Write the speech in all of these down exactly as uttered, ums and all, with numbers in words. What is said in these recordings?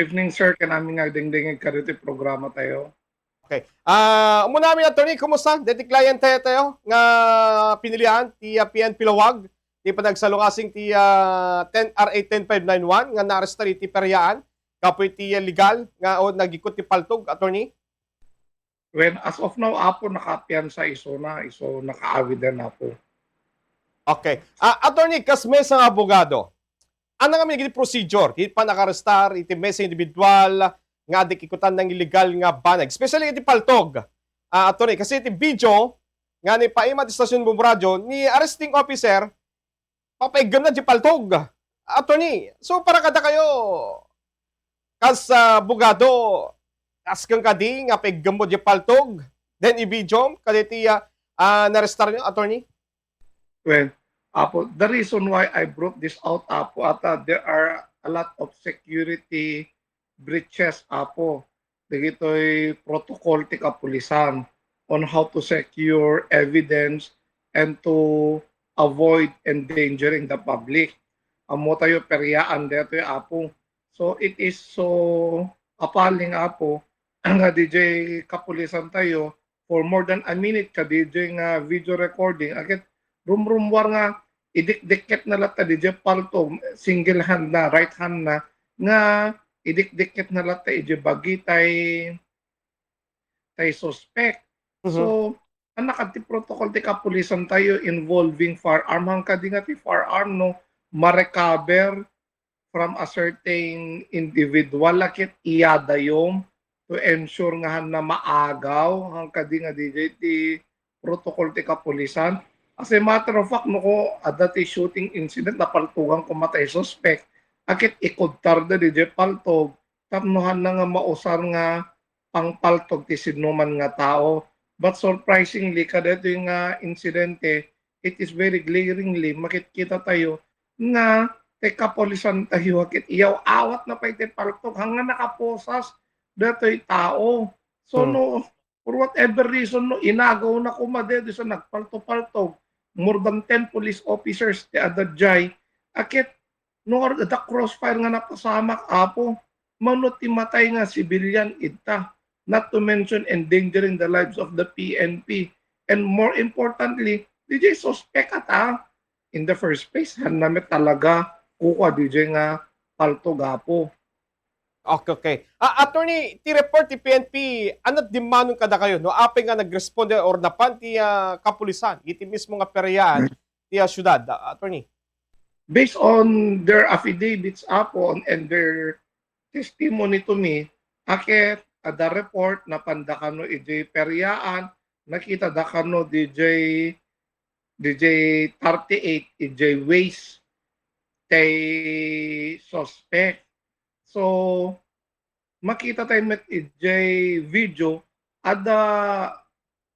Evening, sir. Ken amin nga agdengdengngeg kadagiti programa tayo. Okay. Ah, umuna amin, attorney, kumusta? Deti kliyente tayo nga pinilian ti, ah, P N P Laoag, ti panagsalungasing ti, ah, ten R A ten five nine one nga naarestar iti Pereaan gapu iti, ah, legal nga o nagikot ti paltog, attorney? When, as of now, Apo, nakaapiansa isuna, isu nakaawiden, Apo. Okay. Ah, attorney, kas mesa nga abogado, ano nga iti procedure iti panakarestar iti mesa individual nga adda ikutan nga illegal nga banag, especially iti paltog? Ah, attorney, kasi iti video nga naipaayam iti Station Bombo Radio, ni arresting officer, papaiggemna di paltog. Attorney, so para kadakayo, kas, ah, abogado, asken kadi nga paiggemmo di paltog, then i-video kaditi, ah, ah, naarestaryo, attorney? Well, Apo, the reason why I brought this out, Apo, at, uh, there are a lot of security breaches, Apo, dagitoy protocol ti kapulisan on how to secure evidence and to avoid endangering the public. Ammo tayo, Pereaan detoy, Apo. So, it is so appalling, Apo, nga D J kapulisan tayo, for more than a minute ka D J nga video recording, aket rumrummuar nga idikdikket na latta D J paltog, single hand na, right hand na, nga idikdikket na latta iti bagi tay, tay suspect. Mhm. So, anak ti protocol ti kapulisan tayo involving firearm, hangkadi nga ti firearm no ma-recover from a certain individual, aket iyadayom to ensure nga hanna maagaw, hangkadi nga D J ti protocol ti kapulisan. As a matter of fact, no ko adda ti shooting incident, napaltogan koma tay suspect, aket ikudtarda D J paltog tapno hanna nga mausar nga pangpaltog ti sinuman nga tao. But surprisingly, kadaytoy nga insidente, it is very glaringly, makitkita tayo nga ti kapulisan tayo, ket iyaw-awatna pay ti paltog, hangga nakaposas daytoy tao. So, Hmm. no, for whatever reason, no, inagawna koma daytoy sa nagpalto-paltog, more than ten police officers ti adda jay, aket no, adda crossfire nga napasamak, Apo. Mano ti matay nga civilian ita? Not to mention endangering the lives of the P N P. And more importantly, D J suspect ata. In the first place, hanna met talaga kukua D J nga paltog, Apo. Okay, okay. Ah, attorney, ti report ti P N P, ano dimanon kadakayo, no? Apay nga nagresponde or napan ti, ah, kapulisan iti mismo nga Pereaan ti, ah, syudad, ah, attorney? Based on their affidavits, Apo, and their testimony to me, aket adda report, napanda kano iti Pereaan, nakitada kano D J, D J thirty-eight, D J Waze, tay suspect. So, makita tayo met iti video, adda,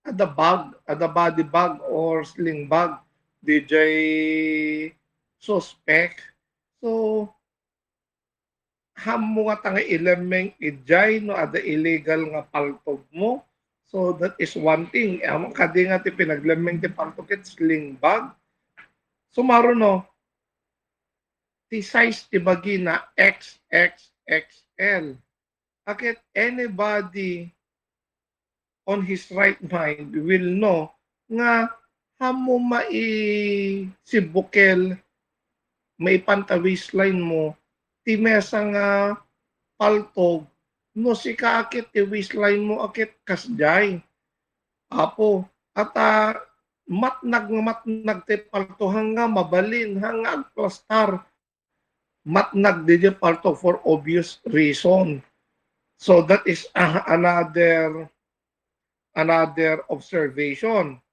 adda bag, adda body bag or sling bag, D J suspect. So, hammo nga ta nga ilemmeng iti jay no adda illegal nga paltog mo. So, that is one thing. Am-, kadi nga ti pinaglemmeng ti paltog ket sling bag. Sumaro no, ti size ti bagina X X X L. Aket anybody on his right mind will know nga hammo maisibukel, maipanta waistline mo ti mesa nga paltog, no sika aket ti waistline mo aket kasjay. Apo, ata matnag nga matnag ti paltog nga mabalin, nga agplastar. Matnag D J paltog for obvious reason. So that is, ah, another, another observation.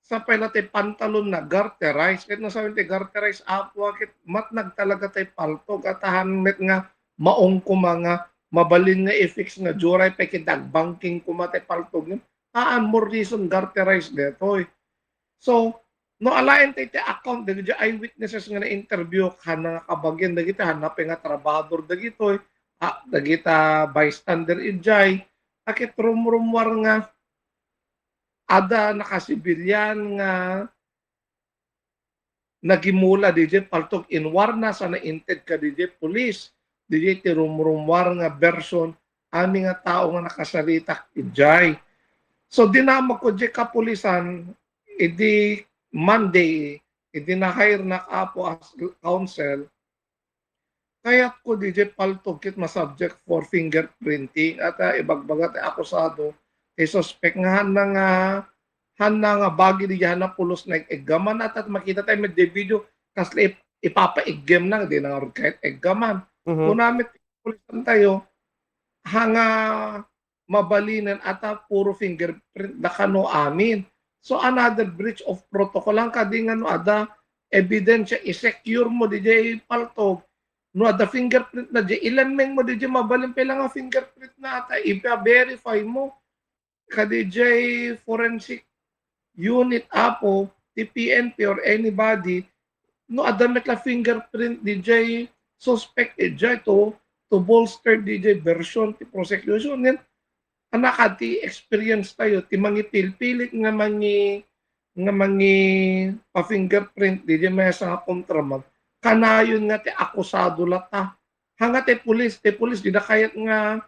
Sa pay la ti pantalon na garterized. Ket no sawen ti garterized, Apo, ket matnag talaga tay paltog. Ata han met nga maong koma nga mabalin nga i-fix nga diay pay ket agbangking koma tay paltog. Haan, more reason garterized detoy. So, no alaen tay ti account dagiti eyewitnesses nga na-interview, hanna nga kabagian dagiti, hanna pay nga trabahador dagitoy, a, dagita bystander idiay, aket rumrummuar nga adda nakasibilian nga nagimula D J paltog inwarna sa nainted ka D J police. didiay ti rumrummuar nga version, amin nga tao nga nakasaritak idiay. So, dinamagko diay kapulisan, idi Monday, idi na-hire nak, Apo, as counsel, kayatko didiay paltog ket ma-subject for fingerprinting. At, ah, ibagbaga ti akusado, ti suspek nga hanna nga, hanna nga bagi didiay, hanna pulos nga eg-eggaman. At, at makita tayo met diay video, kasla ip-, ipapaiggem na, di na ngarud kayat eggaman. Mhm. Kuna met ti kapulisan tayo, ha nga mabalinen a ta puro fingerprint da kano amin. So, another breach of protocol. Ang kadi nga no ada ebidensya, i-secure mo didiay paltog. No ada fingerprint na diay, ilemmeng mo didiay, mabalin pay la nga fingerprint na, ta ipa-verify mo. Kadi diay forensic unit, Apo, ti P N P or anybody, no ada met la fingerprint didiay suspect idiay to, to bolster didiay version ti prosecution. Ngem, anak, ti experience tayo, ti mangipilpilit nga mangi-, nga mangipa-fingerprint didiay maysa nga kontraband, kanayon nga ti akusado latta. Ha nga ti pulis, ti pulis, dida kayat nga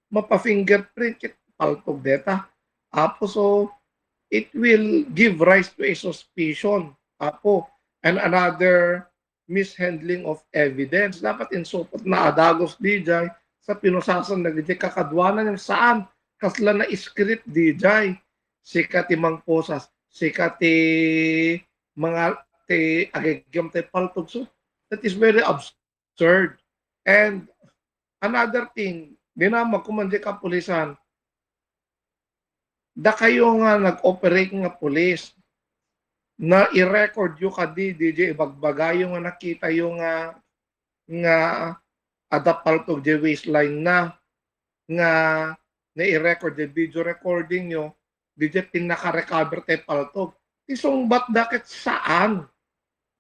mapa-fingerprint ket paltog deta, Apo. So, it will give rise to a suspicion, Apo, and another mishandling of evidence. Dapat insupot na a dagus didiay sa pinusasan dagiti kakaduanan, saan kasla na-script didiay. Sika ti mangpusas, sika ti mga ti ageggem ti paltog. So, that is very absurd. And another thing, dinamagko man diay kapulisan, dakayo nga nag-operate nga pulis, nai-record yo kadi didiay ibagbagayo nga nakita yo nga, nga adda paltog diay waistline na, nga nai-record diay video recording yo, didiay pinaka-recover ti paltog. Ti sungbat da ket saan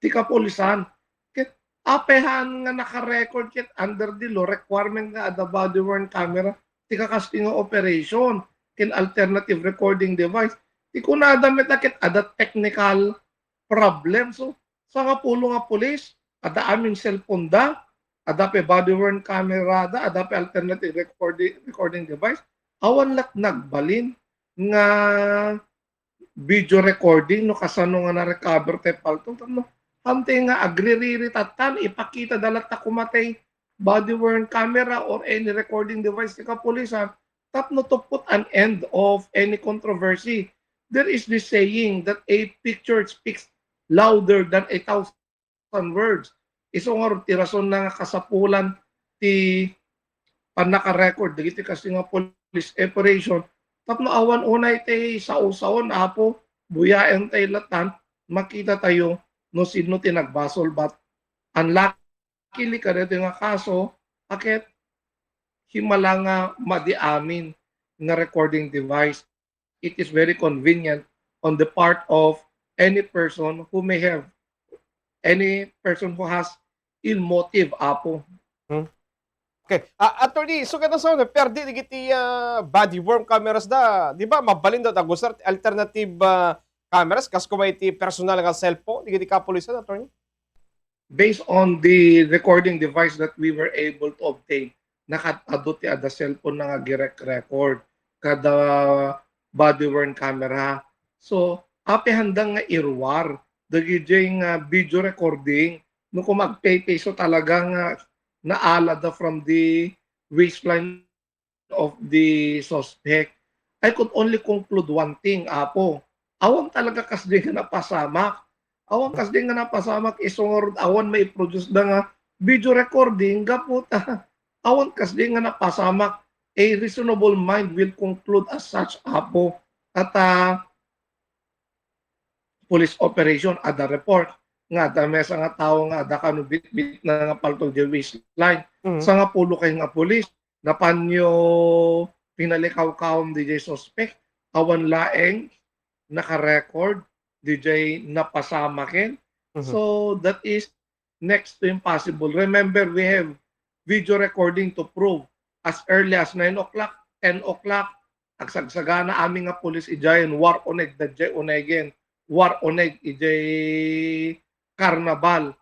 ti kapulisan. Ket apehan nga naka-record ket under the law requirement nga adda body worn camera ti kakasti nga operation ken alternative recording device. Ti kunada met a ket adda technical problem. So, sangapulo nga pulis, adda amin cellphone da, adda pay body worn camera da, adda pay alternative recording, recording device. Awan lat nagbalin nga video recording no kasano nga na-recover ti paltog. Tapno, hantay nga agririritattan, ipakita da latta koma ti body worn camera or any recording device ti kapulisan tapno to put an end of any controversy. There is this saying that a picture speaks louder than a thousand words. Isu ngarud ti rason na nga kasapulan ti pannaka-record dagiti kastoy nga police operation tapno awan unay ti sao-saon, Apo, buyaen tay latan, makita tayo no sino ti nagbasol. But unluckily, kadaytoy nga kaso, a ket himala nga madi amin nga recording device. It is very convenient on the part of any person who may have, any person who has ill motive, Apo. Hmm. Okay. Ah, Attorney, so kada sa perdi digiti, ah, body worn cameras da, di ba? Mabalin da, da gusar alternative, ah, cameras, kas kuma iti personal nga cellphone digiti kapulisan, Attorney? Based on the recording device that we were able to obtain, nakaad-adu ti adda cellphone na nga agirek-record kada body worn camera. So, apehan da nga iruar dagiti nga video recording no kung magpaypay, so talaga nga naala da from the waistline of the suspect. I could only conclude one thing, Apo. Awan talaga kasdi nga napasamak. Awan kasdi nga napasamak, isu ngarud awan maiproduce da nga video recording, gapu ta awan kasdi nga napasamak. A reasonable mind will conclude as such, Apo. At, ah, police operation, adda report nga adda maysa nga tao nga adda kano bitbit na nga paltog diay waistline. Mhm. Sangapulo kay nga pulis, napanyo pinalikawkawam diay suspect, awan laeng naka-record diay napasamaken. Mhm. So, that is next to impossible. Remember, we have video recording to prove. As early as nine o'clock, ten o'clock, agsagsagana amin nga pulis idiay, war uneg, da diay unegen, war uneg idiay Carnaval.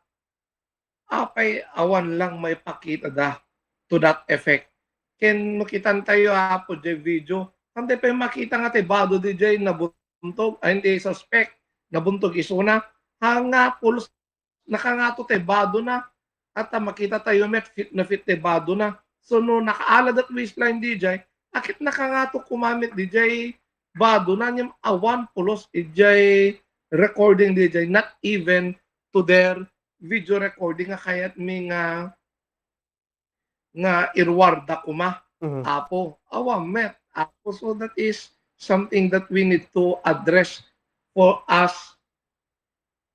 apay awan lang maipakita da to that effect. Ken makitan tayo, Apo, jay video. Saan tayo pay makita nga ti bado di jay nabuntog, ay, hindi suspect, nabuntog isuna. Hanga, pulos, nakangato tay bado na. At, ah, makita tayo met fit na fit tay bado na. So, no, nakaala that waistline di jay, akit nakangato kumamit di jay bado na, ngem awan pulos ijay recording di jay, not even to their video recording nga kayat mi nga, nga iruarda kuma. Mhm. Apo, awan met. Apo, so that is something that we need to address for us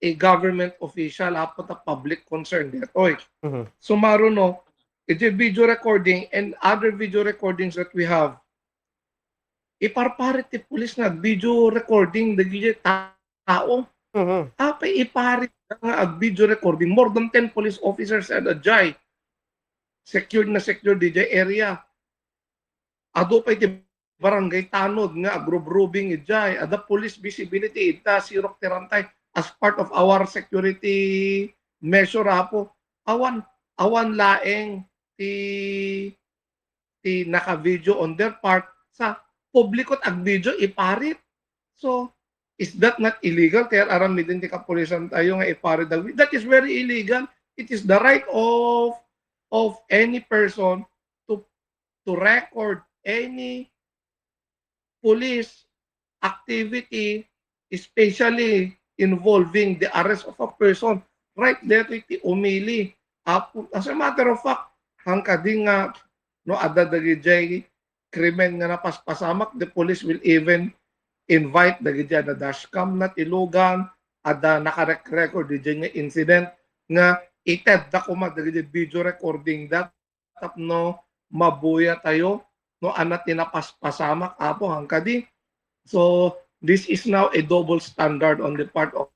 a government official, apo, ta public concern detoy. Mhm. So, maruno, iti video recording and other video recordings that we have, iparparit ti pulis nga video recording dagiti tao. Mhm. Apay iparit nga ag video recording, more than ten police officers at a jay. Secured na secured di jay area. Adu pay ti barangay tanod nga agrubrubbing ijay. Ada police visibility ita sirok ti rantay as part of our security measure, apo. Awan, awan laeng ti, ti naka-video on their part. Sa publiko ti ag-video, iparit. So, is that not illegal? Kaya aramiden ti kapulisan tayo nga iparit. That is very illegal. It is the right of, of any person to, to record any police activity, especially involving the arrest of a person, right there iti umili. Apo, as a matter of fact, hangkadi nga, no, adda dagijay krimen nga napaspasamak, the police will even invite dagijay adda dashcam na ti lugan, adda nakarek-record dijay nga incident nga itedda kuma dagijay video recording that tapno mabuya tayo no ania ti napaspasamak, Apo, hangkadi. So, this is now a double standard on the part of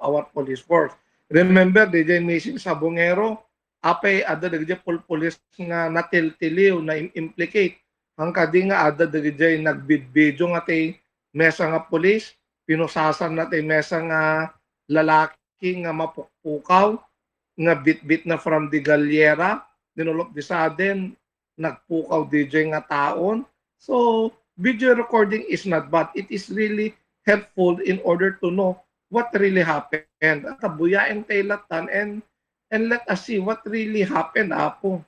our police force. Remember, dijay missing Sabongero, apay adda dagiti pulpulis nga natiltiliw, na-implicate. Hangkadi nga adda dagiti nagbidbidio nga ti mesa nga pulis, pinusasan na ti mesa nga lalaki nga mapukpukaw, nga bitbit na from the galyera, then all of the sudden, nagpukaw dijay nga taon. So, video recording is not bad. It is really helpful in order to know what really happened. At buyaen tay latan and, and let us see what really happened, Apo.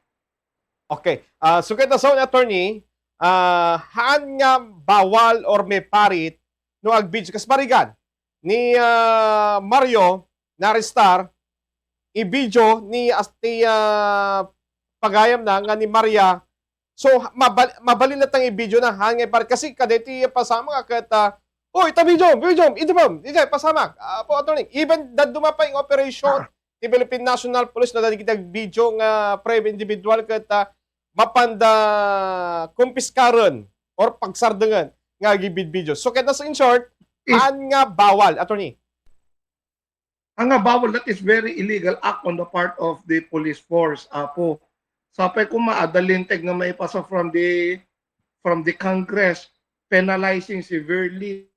Okay. Ah, so, ket nasaon, attorney, ah, haan nga bawal or maparit no agvideo. Kas parigan ni, ah, Mario, naarestar, i-video ni as-, ni, ah, pagayamna nga ni Maria. So, mabal-, mabalin latta nga i-video na, haan nga iparit. Kasi kadeti pasamak nga ket, ah, "Oy, ta video, video, iti pam, iti pasamak." Apo, attorney, even dadduma pay nga operation, ah, ti Philippine National Police, no, dagiti video nga private individual ket, ah, mapanda kumpiskaren or pagsardengen nga agibidbidio. So, ket nas-, in short, is haan nga bawal, attorney? Haan nga bawal, that is very illegal act on the part of the police force, Apo. Sapay koma, adda linteg nga maipasa from the, from the Congress, penalizing severely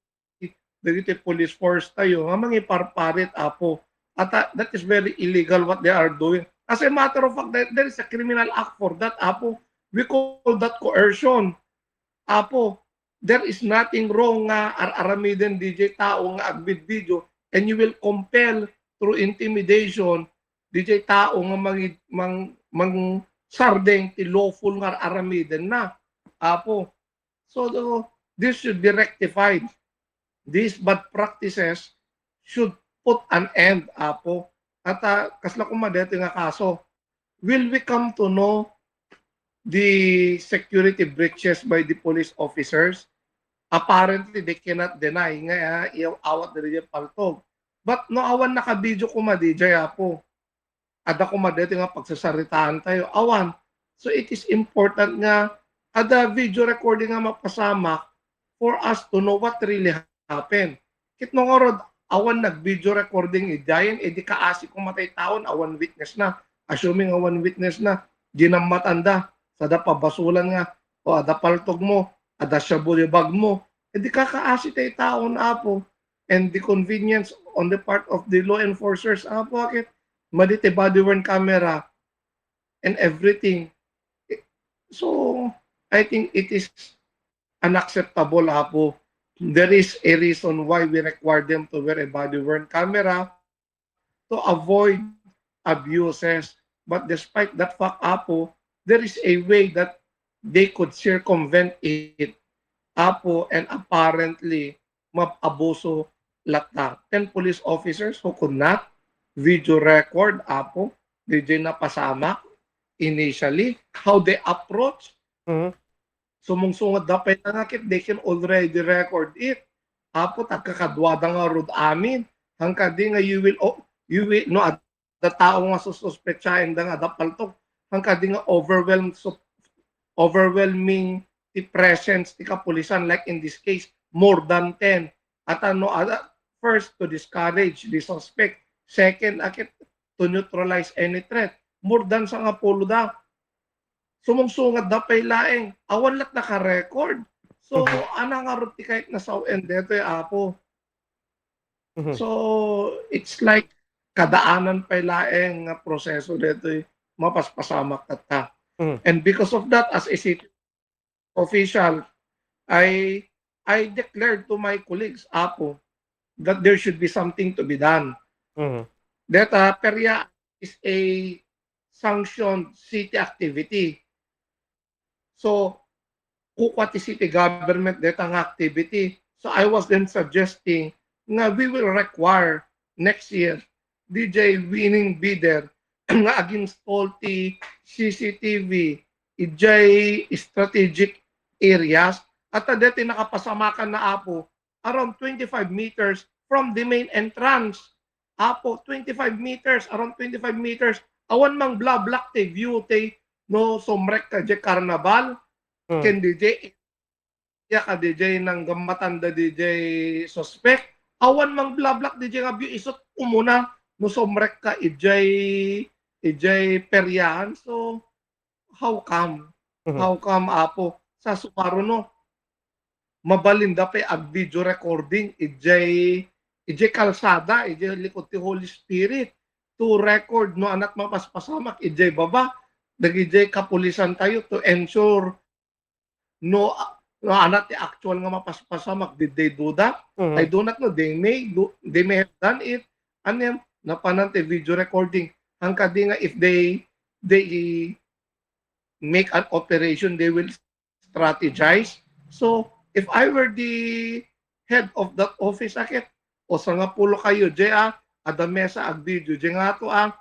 dagiti police force tayo nga mangiparparit, Apo. At, ah, that is very illegal what they are doing. As a matter of fact, there, there is a criminal act for that, Apo. We call that coercion, Apo. There is nothing wrong nga ar-aramiden dijay tao nga agbidbidio, and you will compel through intimidation dijay tao nga mangi-, mang-, mangsardeng ti lawful nga ar-aramiden na, Apo. So, this should be rectified. These bad practices should put an end, Apo. At, ah, kasla koma daytoy nga kaso, will we come to know the security breaches by the police officers? Apparently, they cannot deny nga, ah, iya-, awat diri paltog. But no awan naka-video koma dijay, Apo, adda koma daytoy nga pagsasaritaan tayo. Awan. So, it is important nga adda video recording nga mapasamak for us to know what really happened. Ket no ngarud, awan nag-video recording idiayen, e di kaasi koma tay taon, awan witness na. Assuming awan witness na, ginammatan da, sada pabasolan nga, o adda paltog mo, adda shabu di bag mo, e di kakaasi tay taon, Apo. And the convenience on the part of the law enforcers, Apo, ket Madi ti body-worn camera and everything. So, I think it is unacceptable, Apo. There is a reason why we require them to wear a body-worn camera to avoid abuses. But despite that fact, Apo, there is a way that they could circumvent it, Apo, and apparently, mab-abuso latta. Ten police officers who could not video record, Apo, D J, napasamak initially, how they approach. Mhm. Sumungsungad da pay nga ket they can already record it. Apo, tagkakadua da nga rud amin. Hangkadi nga you will, oh, you will, no, adda tao nga sususpetsaen da nga adda paltok. Hangkadi nga overwhelm, su-, overwhelming ti presence ti kapulisan, like in this case, more than ten. At ano, ada, first, to discourage the suspect. Second, akit, to neutralize any threat. More than sangapulo da. Sumungsungad da pay laeng. Awan latta naka-record. So, Mhm. ana nga rod ti kayat nga sawen detoy, Apo. Mhm. So, it's like kadaanan pay laeng nga proseso detoy mapaspasamak tatta. Mhm. And because of that, as a city official, I, I declared to my colleagues, Apo, that there should be something to be done. Mhm. Deta, perya is a sanctioned city activity. So, kukua ti city government deta nga activity. So, I was then suggesting nga we will require next year, D J, winning bidder nga ag-install ti C C T V idiay strategic areas. At adda ti nakapasamakan na, Apo, around twenty-five meters from the main entrance. Apo, twenty-five meters, around twenty-five meters. Awan mangblablak ti view ti no sumrekka idiay Carnival. Hmm. Ken D J, ya ka D J nanggammatan da D J suspect. Awan mangblablak D J nga view isut umuna no sumrekka idiay, idiay peryahan. So, how come? Mhm. How come, Apo? Sa sumaro no, mabalin da pay ag-video recording idiay, idiay kalsada, idiay likod ti Holy Spirit to record no anak mapaspasamak idiay baba, dagidiay kapulisan tayo to ensure no, no anak ti actual nga mapaspasamak, did they do that? Mhm. I do not know. They may do, they may have done it. Ano yan? Napanan ti video recording. Hangkadi nga if they, they make an operation, they will strategize. So, if I were the head of that office, akit, o sangapulo kayo, J A, adda mesa ag-video, J A nga to, ah,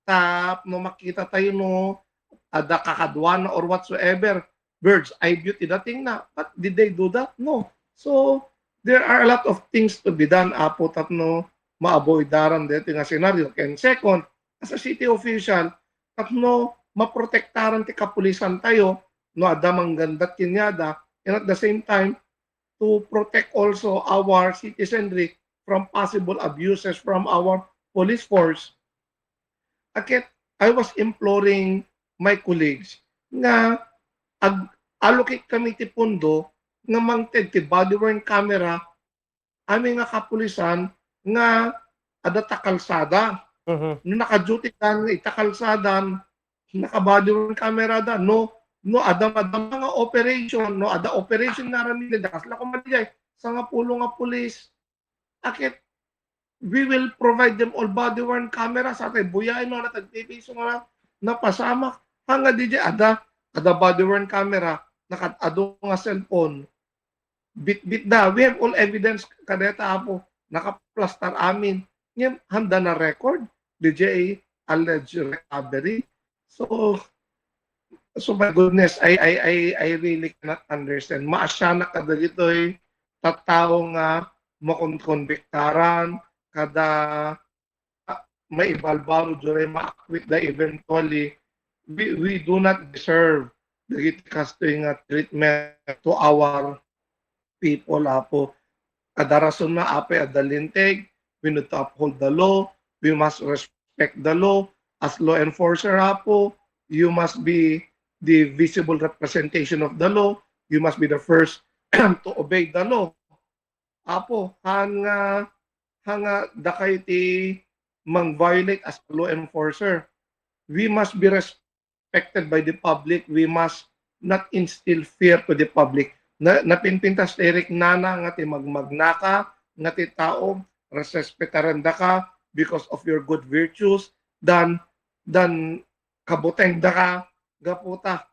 tapno makita tayo no adda kakaduana or whatsoever, bird's eye view ti dating na. But did they do that? No. So, there are a lot of things to be done, Apo, tapno ma-avoidaran dito nga senaryo. And second, as a city official, tapno maprotektaran ti kapulisan tayo, no adda manggandat kaniada, and at the same time, to protect also our citizenry from possible abuses from our police force. Akit, I was imploring my colleagues nga ag-allocate kami ti pondo nga mangted ti body-worn camera amin nga kapulisan nga adda ta kalsada. Mhm. No naka-duty dan ita kalsadan, naka-body-worn camera da. No, no adda, adda nga operation, no adda operation nga aramiden, da kasla kumadiay, sangapulo nga pulis. Akit, we will provide them all body-worn camera, sa tay buyay, no, natagpipiso nga napasamak. Hanga di adda, adda body-worn camera, nakad-adu nga cellphone. Bitbit da. We have all evidence kadeta, Apo. Nakaplastar amin. Ngem, handa na record, D J, alleged recovery. So, so my goodness, I, I, I, I really cannot understand. Maasyanak kadagitoy tattao nga makonkonbiktaran, kada maibalbaro, diay ma-acquit da eventually. We, we do not deserve dagiti kastoy nga treatment to our people, Apo. Adda rason na, Apo, adda linteg. We need to uphold the law. We must respect the law. As law enforcer, Apo, you must be the visible representation of the law. You must be the first to obey the law. Apo, han nga, han nga dakayo ti mang-violate as a law enforcer. We must be respected by the public. We must not instill fear to the public. Na, napinpintas Eric Nana nga ti magmagnaka, nga ti tao, respetarendaka because of your good virtues, than, than kabutengdaka, gaputa,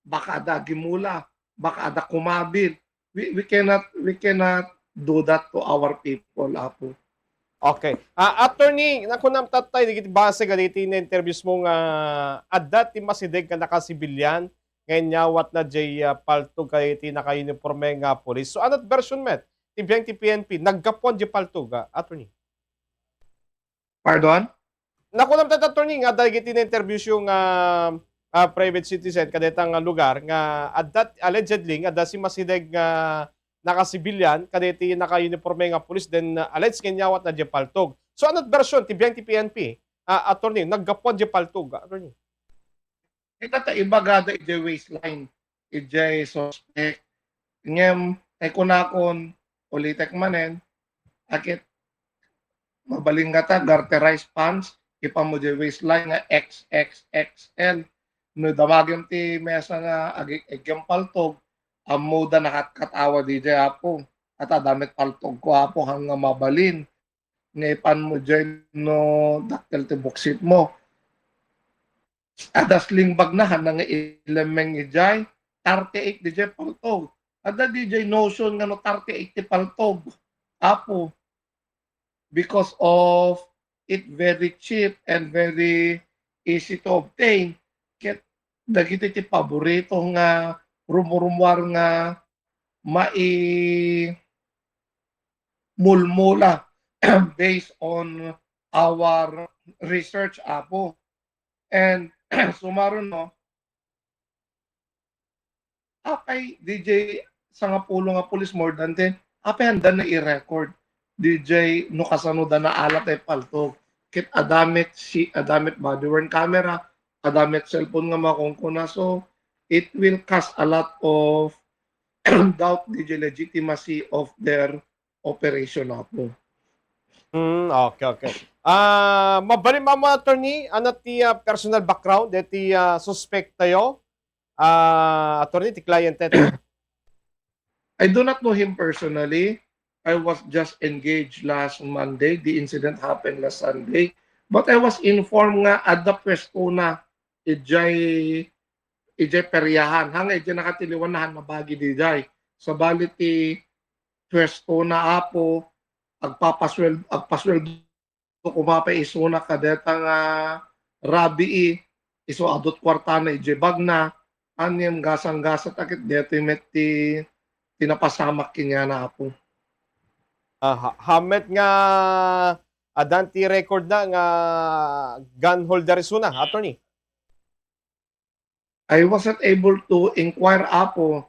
baka adda agimula, baka adda kumabil. We, we cannot, we cannot do that to our people, Apo. Okay. Ah, attorney, nakunam tattay, digiti base kaditi na-interviews mo nga adda ti masideg nga nakasibilian nga inyawat na jay, ah, paltog kaditi naka-uniforme nga pulis. So, anat version met? Ti biang ti P N P, naggapuan jay paltog, ah, attorney? Pardon? Nakunam tattay, attorney, nga dagiti na-interviews yung, ah, ah, private citizen kadeta nga lugar nga adda, allegedly, nga adda si masideg nga nakasibilian kaditi naka-uniforme nga pulis, then, ah, alleged nga inyawat na jay paltog. So, anat version ti biang ti P N P, ah, attorney, naggapuan jay paltog, attorney? Ita ta ibagada ijay waistline, ijay suspect. Ngem, ay kunakon, ulitek manen, akit mabalin nga ta, garterized pants, ipammo jay waistline nga X X X L. No damagem ti mesa nga agi-, agyem paltog, ammo da nakatkat awa dijay, Apo. At adda met paltog ko, Apo, hang nga mabalin. Nga ipanmo jay no dakkel ti buksit mo. Adda sling bag na, hana nga ilemeng ijay, thirty-eight dijay paltog. Adda dijay notion nga no thirty-eight ti paltog, Apo. Because of it very cheap and very easy to obtain. Ket dagiti ti paborito nga rumurumuar nga mai-, mulmula based on our research, Apo. And sumaruno, apay, dijay sangapulo nga pulis, more than ten, apay, anda na i-record dijay no kasano da naalat ay paltog. Ket adda met si, adda met body-worn camera, adda met cellphone nga makunkuna. So, it will cast a lot of doubt dijay legitimacy of their operation, Apo. Hmm, okay, okay. Ah, mabalin mo, attorney, ano ti, ah, personal background deti, ah, suspect tayo? Ah, attorney, ti client tayo. I do not know him personally. I was just engaged last Monday. The incident happened last Sunday. But I was informed nga adda pwesto na ijay, ijay peryahan. Hanga ijay nakatiliwan na han nabagi dijay. Sabali ti pwesto na, Apo, agpapaswel-, agpasweldo koma pay isuna kadeta nga rabii, isu adut kuartana ijay bagna, anian gasang-gasat a ket detoy met ti, ti napasamak kaniana, Apo. Ah, ha-, hamet nga addan ti record na nga gun holder isuna, attorney? I wasn't able to inquire, Apo,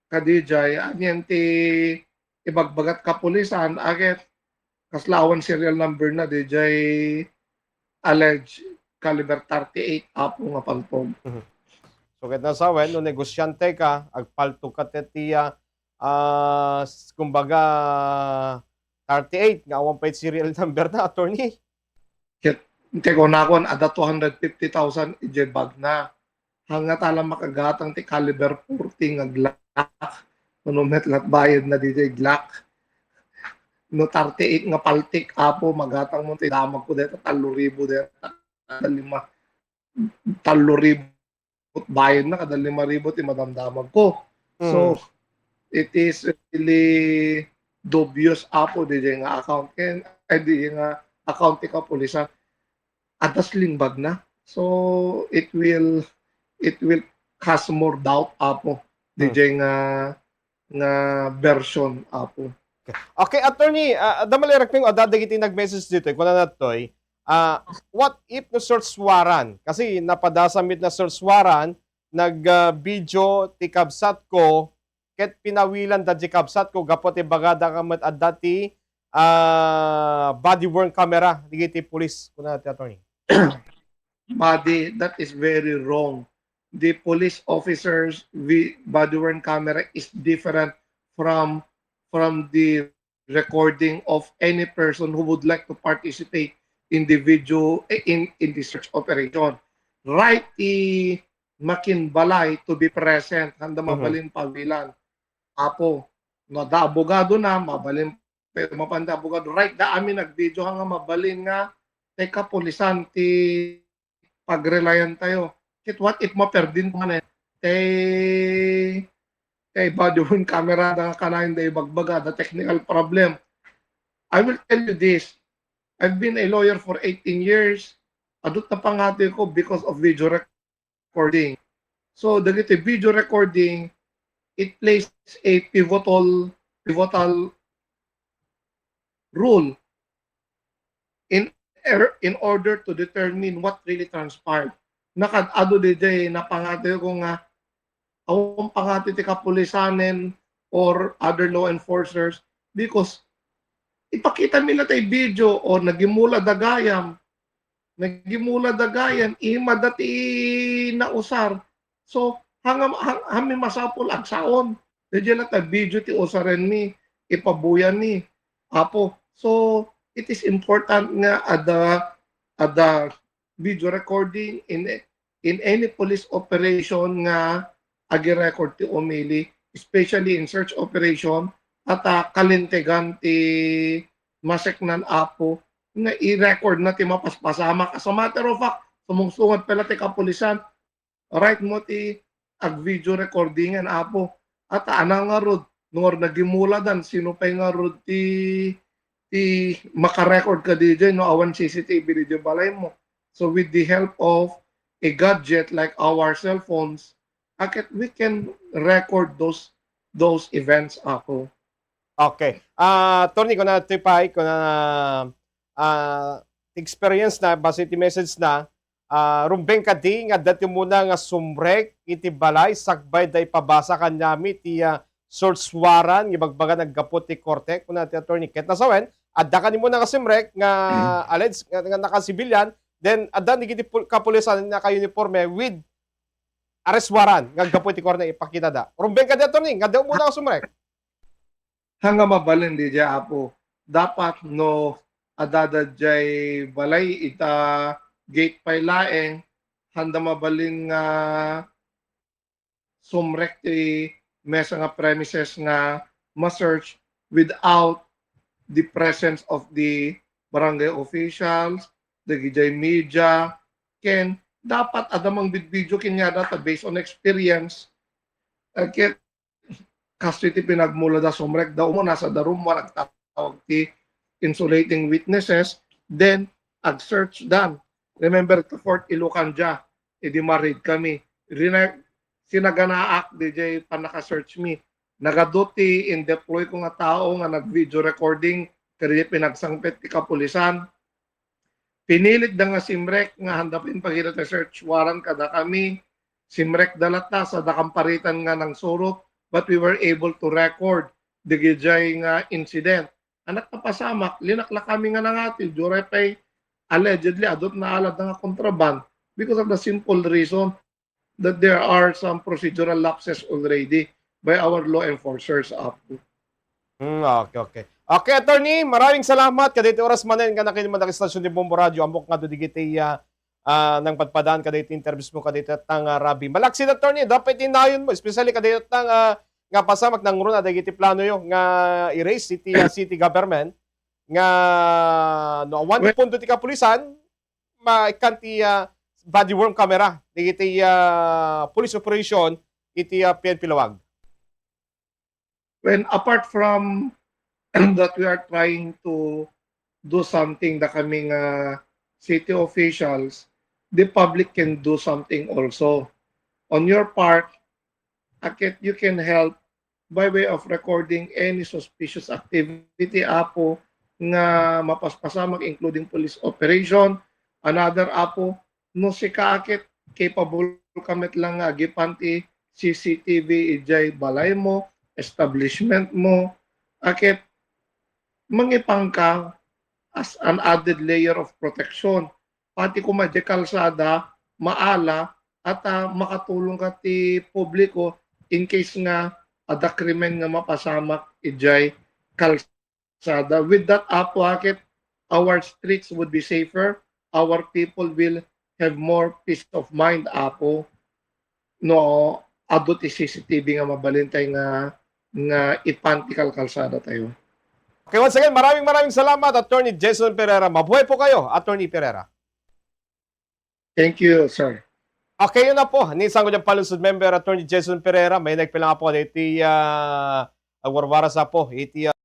kadijay, anian ti ibagbagat kapulisan, a ket kasla awan serial number na dijay alleged caliber thirty-eight, Apo, nga paltog. Mhm. So, ket nasawen, no negosyante ka, agpaltog ka ti, ah, ah, s-, kumbaga, thirty-eight nga awan pay serial number na, attorney? Ket, ti kunakon, adda two hundred fifty thousand ijay bagna. Hanga ta la makagatang ti caliber forty nga Glock. Kuno met lat bayad na dijay Glock. No thirty-eight nga paltik, Apo, magatang mo ti damag ko deta tallo ribu deta. Lima. Tallo ribu bayad na, kada lima ribu ti madamdamag ko. So, Mm. it is really dubious, Apo, dijay nga account ken, ay, dijay nga account ti kapulisan. Adda sling bag na. So, it will, it will cast more doubt, Apo, Hmm. dijay nga, nga version, Apo. Okay, attorney, ah, adda malirek mi, adda dagiti nag-message ditoy, kunana toy, ah, what if no search warrant? Kasi napadasam met na search warrant, nag, ah, video ti kabsat ko, ket pinawilan da di kabsat ko gapu ti bagada nga met adda ti, ah, body-worn camera dagiti pulis, kuna ti attorney. Body, that is very wrong. The police officers with body-worn camera is different from, from the recording of any person who would like to participate individual, eh, in, in the search operation. Right, ti makinbalay to be present, handa mabalin pawilan. Apo, no adda abogado na, mabalin pa, mapanda abogado. Right, da amin nag-video nga mabalin nga ti kapulisan ti pagrelayan tayo. Ket what if maperdin ko manen? Tay, tay body worn camera da nga kanayon da ibagbaga, da technical problem. I will tell you this. I've been a lawyer for eighteen years. Adut na pangatoy ko because of video recording. So, dagiti video recording, it plays a pivotal, pivotal role in er-, in order to determine what really transpired. Nakad-adu didiay napangatoy ko nga awan pangatoy ti kapulisanen or other law enforcers because ipakita mi la tay video o nagimula da gayam, nagimula da gayam, ima da ti nausar. So, hangam-, hang-, hami masapul agsaon. Didiay la ta video ti usarenmi, ipabuyanmi. Apo. So, it is important nga adda, adda video recording in, in any police operation nga agi-record ti umili, especially in search operation, at, ah, kalintegan ti maseknan, Apo, nga i-record na ti mapaspasamak. As a matter of fact, sumungsungad pay la ti kapulisan, right mo ti ag-video recordingan, Apo. At ana ngarud, no nagimuladan, sino pay ngarud ti, ti makarecord kadi diay no awan C C T V diay balay mo? So with the help of a gadget like our cell phones, aket we can record those, those events, Apo. Okay. Ah, Attorney, kuna ti pay, kuna, ah, experience na, base ti message na, ah, rumbeng kadi nga adda ti umuna nga sumrek iti balay sakbay da ipabasa kaniami ti, ah, search warrant nga ibagbaga naggapu ti korte, kuna ti attorney. Ket nasawen, adda kadi umuna nga sumrek nga alleged nga, nga naka-civilian, then adda dagiti pul-, kapulisan nga naka-uniforme with arrest warrant nga aggapu iti korte ipakitada. Rumbeng kadi, attorney, nga adda umuna nga sumrek. Hanga mabalin diay, Apo. Dapat no adda diay balay ita gate pay laeng, handa mabalin nga sumrek ti mesa nga premises nga ma-search without the presence of the barangay officials, dagidiay media, ken dapat adda mangbidbideo kenkuana ta based on experience. Eh, ket kastoy ti pinagmula da, sumrek da umuna, sa da rummuar, agtawag ti insulating witnesses, then ag-search dan. Remember, to Fort Ilocandia, idi ma-raid kami. Rina-, sinaganaak didiay pannaka-search mi. Nagadu ti in-deploy ko nga tao nga nag-video recording kadi pinagsangpet ti kapulisan. Pinilitda nga simrek nga handa pay impakita ti search warrant kadakami. Simrekda latta, sa dakam paritan nga nangsurot, but we were able to record dagidiay nga incident. Anak, napasamak, linaklakami nga nangati, uray pay allegedly adut naalad nga contraband because of the simple reason that there are some procedural lapses already by our law enforcers, Apo. Hmm, okay, okay. Okay, attorney, maraming salamat kadagiti oras manen nga nakinig iti stasyon ti Bombo Radio. Ammok nga adu dagiti, ah, ah, nangpadpadaan kadagiti interviews mo kadagiti tanga rabi. Malaksid, attorney, dapat itinayon mo, especially kadagiti tanga nga pasamak nangruna dagiti plano yo nga i-raise iti, ah, city government nga no awan ti pondo ti kapulisan, maikkan ti, ah, body worn camera dagiti, ah, police operation iti, ah, P N P Laoag. When apart from that we are trying to do something, dakami nga city officials, the public can do something also. On your part, aket you can help by way of recording any suspicious activity, Apo, nga mapaspasamak, including police operation. Another, Apo, no sika aket capable ka met lang nga agipan ti C C T V idiay balay mo, establishment mo, aket mangipan ka as an added layer of protection. Pati koma idiay kalsada, maala, at, ah, makatulong ka ti publiko in case nga adda krimen nga mapasamak idiay kalsada. With that, Apo, aket our streets would be safer, our people will have more peace of mind, Apo, no, adu ti C C T V nga mabalin tay nga, nga ipan ti kalkalsada tayo. Okay, once again, maraming maraming salamat, Attorney Jason Pereira. Mabuhay po kayo, Attorney Pereira. Thank you, sir. Okay, yun na po. Ni Sangguniang Panlungsod Member Attorney Jason Pereira, may nagpilang po iti uh, agwarwaras po iti